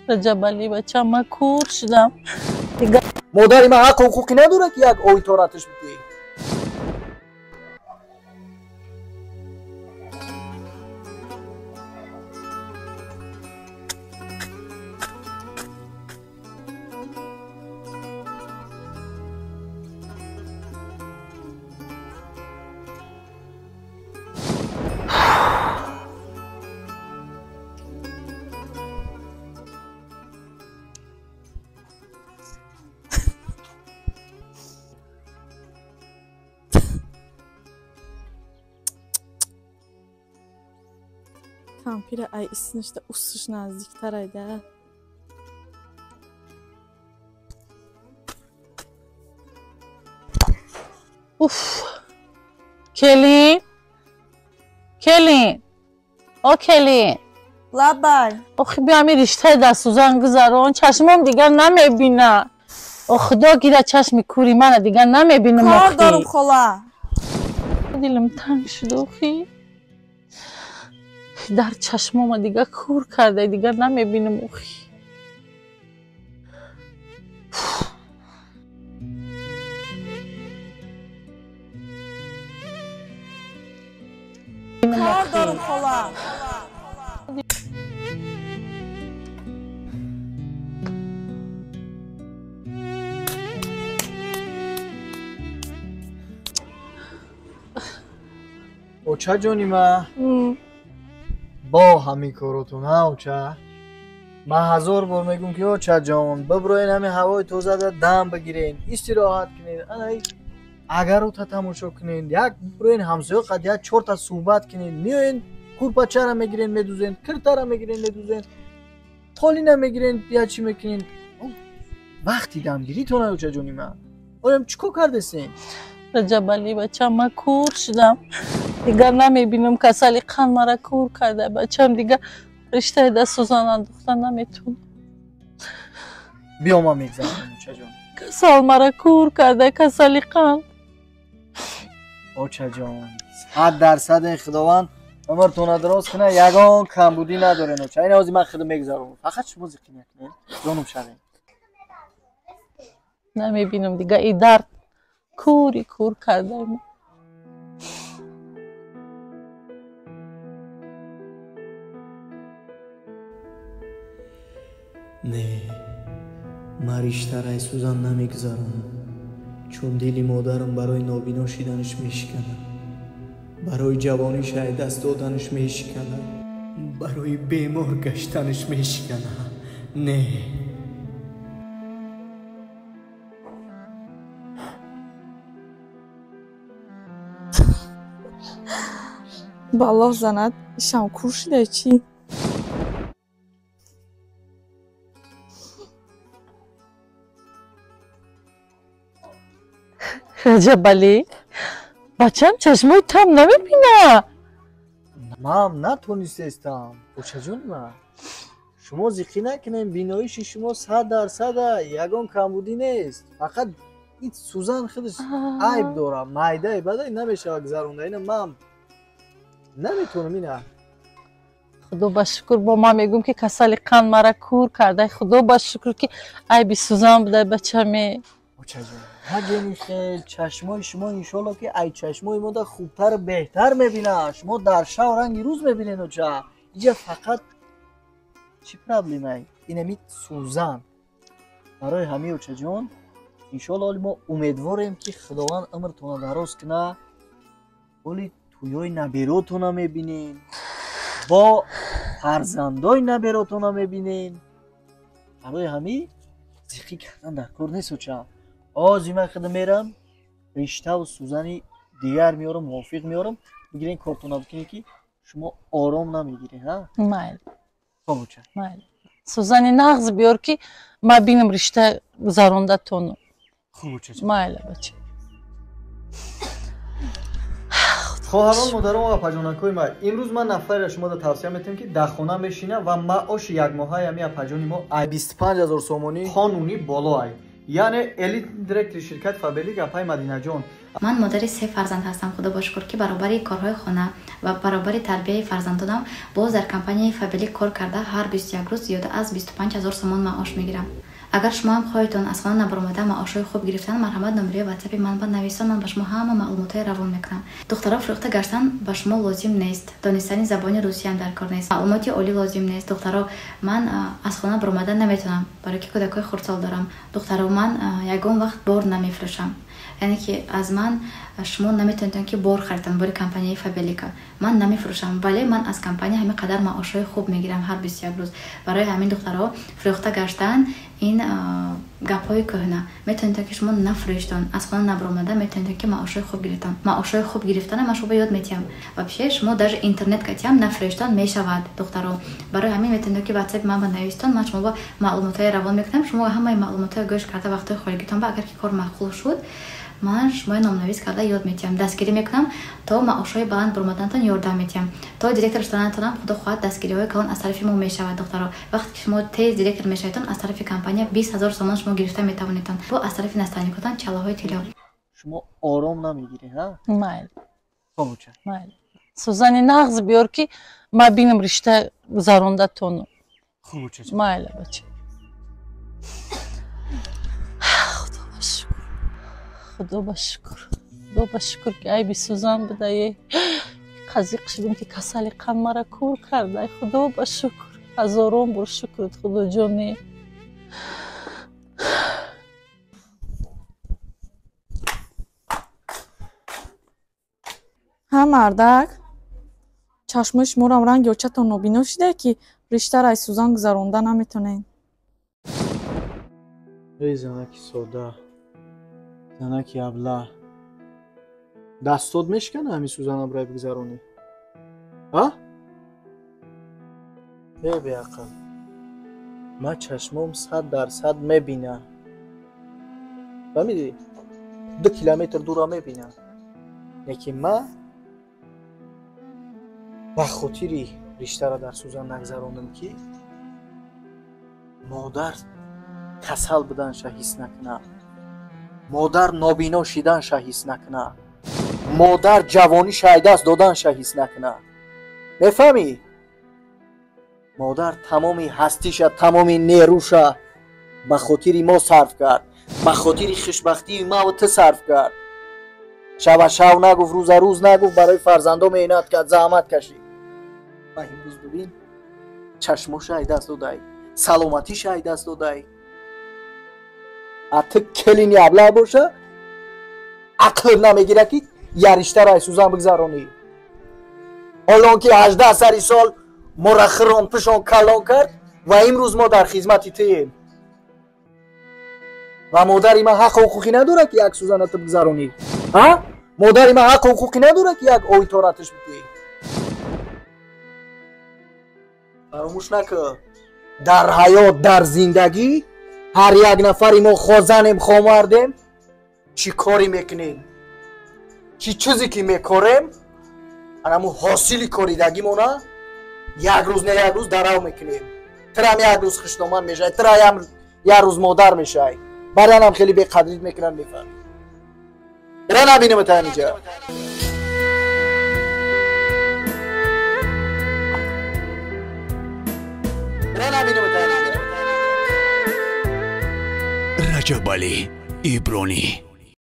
Раҷабалӣ бачам, ман кур шудам. Модари ман ҳаққу ҳуқуқе надорад, ки як оитораташ бидиҳӣ. Кампира ай иснишда усиш наздиктар айда. Уф. Келин. Келин. О келин. Лабай. Охи биё ҳамин риштаи дастсӯзан гузарон, чашмом дигар намебина. О худо гира чашми кури мана дигар намебинам. Кор дорум хола. Дилам танг шуд охи. Дар чашмома дигар кур карда, дигар намебинам охи. Кор дорум хола. Оча ҷони ма, бо ҳамин коротон, ҳа оча? Ман ҳазор бор мегӯм ки оча ҷон, биброен ҳамин ҳавои тозада дам бигирен, истироҳат кунед, агарота тамошо кунед, як биброен ҳамсоя қад як чорта суҳбат кунед, меоен курпачара мегирен медузен, киртара мегирен медузен, қолина мегирен як чӣ мекунен. Вақти дамгиритон оча ҷони ман. Оям чӣ кор кардесен? Раҷабалӣ бачам, ман кур шудам. Дигар намебинам, касали қанд мара кур карда бачам, дигар риштаи дастсӯзан андохта наметавонам. Биё ман мегзарам очаҷон. Касал мара кур карда, касали қанд. Очаҷон, 100% Худованд умртонро дароз кунад, ягон камбудӣ надорен оча. Ин ҳозир ман худам мегзарам. Фақат шумо зиқӣ накунед, ҷонум шавед. Намебинам дигар, и дард кури кур карда. Не, ман риштараи сӯзан намегузаронам, чун дили модарам барои нобино шиданаш мешиканад, барои ҷавониш ай даст доданаш мешиканад, барои бемор гаштанаш мешиканад. Не. Ба Аллоҳ занад, ишам кур шида чӣ? Раҷабалӣ, бачам чашмои там намебина. Ман натонистестам, очаҷони ман. Шумо зиқӣ накунед, биноиши шумо 100% ягон камбудӣ нест. Фақат ин сӯзан худаш айб дорад, майдаи бадай намешавад гузаронда. Ина ман наметавонам ина. Худо ба шукр, бо ман мегӯм ки касали қанд мара кур карда. Худо ба шукр ки айби сӯзан буда бачаме. Очаҷон, нагӯем хел, чашмои шумо иншоалло ки ай чашмои мо да хубтару беҳтар мебинад. Шумо дар шав ранги рӯз мебинед оча. Инҷа фақат чӣ проблемае? Инами сӯзан. Барои ҳамин очаҷон, иншоалло оли мо умедворем ки Худованд умртонро дароз кунад. Оли тӯёи наберотонро мебинем, бо фарзандои наберотонро мебинем. Барои ҳамин зиқӣ кардан дар кор нест оча. Ози ман худам мерам риштаву сӯзани дигар меорам, мувофиқ меорам. Бигирен кортона бикунед ки шумо ором намегиред, ҳа? Майли. Хоб оча. Майли. Сӯзани нағз биёр ки ман бинам ришта гузарондатону. Хуб оча. Майли бача. Хоҳарон, модарон ва апаҷонакҳои ман, имрӯз ман нафареро шуморо тавсия метиҳам ки дар хона мешина ва маоши якмоҳаи ҳамин апаҷони мо ай 25 000 сомонӣ қонунӣ боло ай. Яъне элит директори ширкати Фаберлик апай Мадинаҷон. Ман модари се фарзанд ҳастам, худо ба шукр, ки баробари корҳои хона ва баробари тарбияи фарзандонам боз дар компанияи Фаберлик кор карда ҳар 21 рӯз зиёда аз 25 ҳазор сомон маош мегирам. Агар шумо ҳам хоҳедтон аз хона набаромада маошҳои хуб гирифтан, марҳамат номерои ватсапи ман ба нависон, ман ба шумо ҳама маълумотҳои равон мекунам. Духтаро, фурӯхта гаштан ба шумо лозим нест, донистани забони русиям дар кор нест, маълумоти олӣ лозим нест. Духтаро, ман аз хона баромада наметавонам, барои ки кӯдакҳои хурдсол дорам. Духтаро, ман ягон вақт бор намефурӯшам, яъне ки аз ман шумо наметавонедтон ки бор харидтон, бори компанияи Фаберлика ман намефурӯшам, вале ман аз компания ҳамин қадар маошҳои хуб мегирам ҳар 21 рӯз. Барои ҳамин духтаро, фурӯхта гаштан ин гапҳои кӯҳна. Метавонедтон ки шумо нафурӯштон, аз хона набаромада метавонедтон ки маошҳои хуб гирифтон. Маошҳои хуб гирифтана ман шумо ёд метиҳам. Вообще шумо даже интернет катиам нафурӯштон мешавад, духтаро. Барои ҳамин метавонедтон ки ватсапи ман ба навистон, ман шумо ба маълумотҳои равон мекунам. Шумо ҳамаи маълумотҳои гӯш карда вақтҳои холигитон ба агар ки кор маъқул шуд, ман шумои номнавис карда ёд метиҳам, дастгирӣ мекунам, то маошҳои баланд баромаданатон ёрдам метиҳам, то директор шуданатонам худо хоҳад дастгириҳои калон аз тарафи мо мешавад. Духтаро, вақте ки шумо тез директор мешаведтон, аз тарафи компания 20 ҳазор сомон шумо гирифта метавонедтон, бо аз тарафи наставникотон чаллаҳои тилло. Шумо ором намегиред, ҳа? Майли. Майли. Сӯзани нағз биёр, ки ман бинам ришта гузарондатону. Майли, бача. Худо ба шукр, худо ба шукр, ки айби сӯзан будае. Қазиқ шудем, ки касали қанд мара кур карда. Худо ба шукр, ҳазорон бор шукрт, худоҷоне. Ҳа, мардак, чашмои шуморам ранги очатон нобино шуда, ки риштаро аз сӯзан гузаронда наметонед. Эй занаки сода, занаки абла, дастот мешкана ҳамин сӯзана бирай бигзаронӣ? А? Э беақл, ман чашмом 100% мебина. Фаҳмидӣ? 2 километр дура мебина. Лекин ман ба хотири риштаро дар сӯзан нагзаронам, ки модар касал буданша ҳис накунам, модар нобино шиданша ҳис накуна, модар ҷавониша ай даст доданша ҳис накуна. Мефаҳмӣ? Модар тамоми ҳастиша, тамоми нерӯша ба хотири мо сарф кард, ба хотири хушбахтии маву ту сарф кард. Шаба шав нагуфт, рӯза рӯз нагуфт, барои фарзандо меҳнат кард, заҳмат кашид. Ва имрӯз бибин, чашмоша ай даст додай, саломатиша ай даст додай. А ту келини абла боша, ақлт намегира, ки яриштаро ай сӯзан бигзаронӣ. Ҳолон ки 18 сари сол моро хирон пишон калон кард ва имрӯз мо дар хизмати туем. Ва модари ман ҳаққу ҳуқуқӣ надорад, ки як сӯзана ту бигзаронӣ. Ҳа? Модари ман ҳаққу ҳуқуқӣ надорад, ки як оитораташ бидиҳӣ. Фаромӯш накун, дар ҳаёт, дар зиндагӣ ҳар як нафари мо хозанем, хомардем, чӣ корӣ мекунем, чӣ чизе ки мекорем, анаму ҳосили коридагимона як рӯз не як рӯз дарав мекунем. Тирам як рӯз хушноман мешавӣ, тира як рӯз модар мешавӣ. Барянам хеле беқадрит мекунанд, мефаҳмӣ. Ира набинем та инҷа. Ира набинем та инҷа. Раҷабалӣ Ибронӣ.